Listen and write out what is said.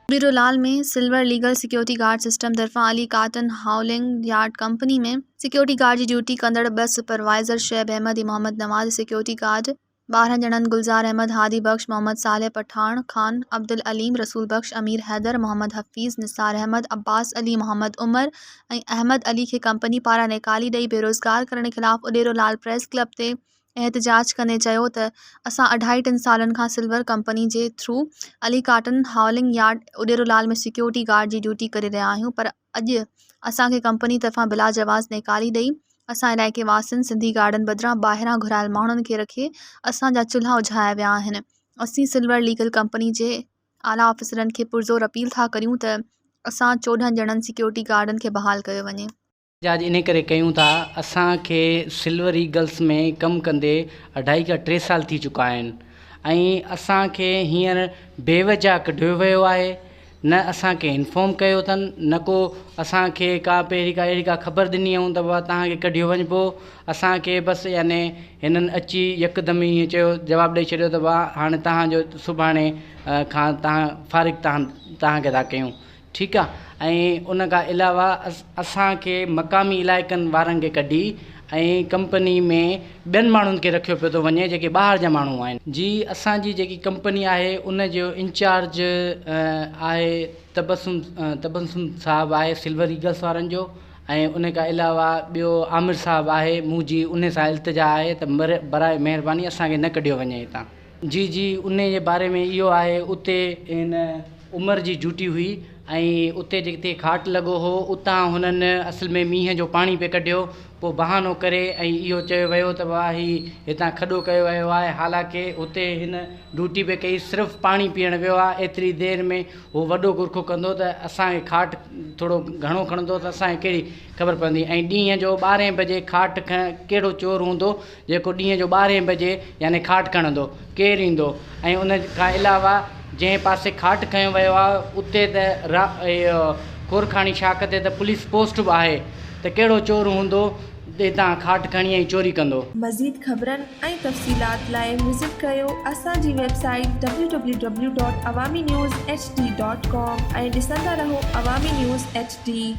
Uderolal ۾ silver legal security guard system طرفان Ali cotton hauling yard company ۾ security guard جي duty ڪندڙ ٻه supervisor Shoaib Ahmed ۽ Muhammad Nawaz ۽ security guard 12 ڄڻن گلزار احمد، هادي بخش، محمد صالح پٺاڻ، خان عبدالعليم، رسول بخش، امير حيدر، محمد حفيظ، نثار احمد، عباس علي، محمد عمر ۽ احمد علي کي ڪمپني پاران نيڪالي ڏئي بيروزگار ڪرڻ خلاف اڏيرولال پريس ڪلب تي احتجاج ڪندي چيو ته اسان اڍائي ٽن سالن کان سلور ڪمپني جي through Ali cotton hauling yard Uderolal ۾ security guard جي ڊيوٽي ڪري رهيا آهيون پر اڄ اسان کي ڪمپني طرفان بلاجواز نيڪالي ڏئي اسان علائقي واسين سنڌي گارڊن بدران ٻاهران گهرايل ماڻهن کي رکي اسان جا چلها اجهايا ويا آهن اسين سلور ليگل ڪمپني جي اعليٰ آفيسرن کي پرزور اپيل ٿا ڪريون ته اسان 14 ڄڻن سيڪيورٽي گارڊن کي بحال ڪيو وڃي. احتجاج انهي ڪري ڪيون ٿا اسان کي سلور ايگلز ۾ ڪم ڪندي اڍائي کان ٽي سال ٿي چڪا آهن ۽ اسان کي هينئر بي وجه ڪڍيو ويو آهي نه اسان کي انفارم ڪيو اٿن نه ڪو اسان کي ڪا پهرين ڪا اهڙي ڪا خبر ڏني اٿئون ته بابا توهان کي ڪڍيو وڃبو اسان کي بس يعني هنن اچي يڪدم ائين چيو جواب ڏئي ڇڏيو ته بابا هاڻي توهان جو سڀاڻي کان توهان فارغ توهان توهان کي ٿا ڪيون ٺيڪ آ ۽ ان کان علاوه اسان کي مقامي علائقن وارن کي ڪڍي ۽ ڪمپني ۾ ٻين ماڻهن کي رکيو پيو ٿو وڃي جيڪي ٻاهر جا ماڻهو آهن. جي اسان جي جيڪي ڪمپني آهي ان جو انچارج آهي تبسم تبسم صاحب آهي سلور ايگلس وارن جو ۽ ان کان علاوه ٻيو عامر صاحب آهي منهنجي ان سان التجا آهي ته براء مهرباني اسان کي نه ڪڍيو وڃي هتان. جي جي انهي جي باري ۾ اهو آهي اتي هن عمر جي ڊيوٽي هئي ۽ اتي جتي کاٽ لڳو هو اتان هنن اصل ۾ مينهن جو پاڻي پئي ڪڍيو پوء بهانو ڪري ۽ اهو چيو ويو ته بابا هي هتان کڏو ڪيو ويو آهي حالانڪه اتي هن ڊيوٽي پئي ڪئي صرف پاڻي پيئڻ ويو آهي ايتري دير ۾ هو وڏو گرکو ڪندو ته اسان کي کاٽ ٿورو گهڻو کڻندو ته اسان کي ڪهڙي خبر پوندي ۽ ڏينهن جو ٻارهين بجي کاٽ ڪهڙو چور هوندو جيڪو ڏينهن جو ٻارهين بجي يعني کاٽ کڻندو ڪير ايندو ۽ ان کان علاوه جنهن پاسي کاٽ کنيو ويو آهي اتي ته کورکاڻي شاخ تي ته پوليس پوسٽ به آهي ته ڪهڙو چور هوندو هتان کاٽ کڻي ۽ چوري ڪندو. مزيد خبرن ۽ تفصيلات لاء وزٽ ڪريو اسان جي website W W W dot Awami news H D dot com ۽ ڏسندا رهو عوامي نيوز ايڇ ڊي.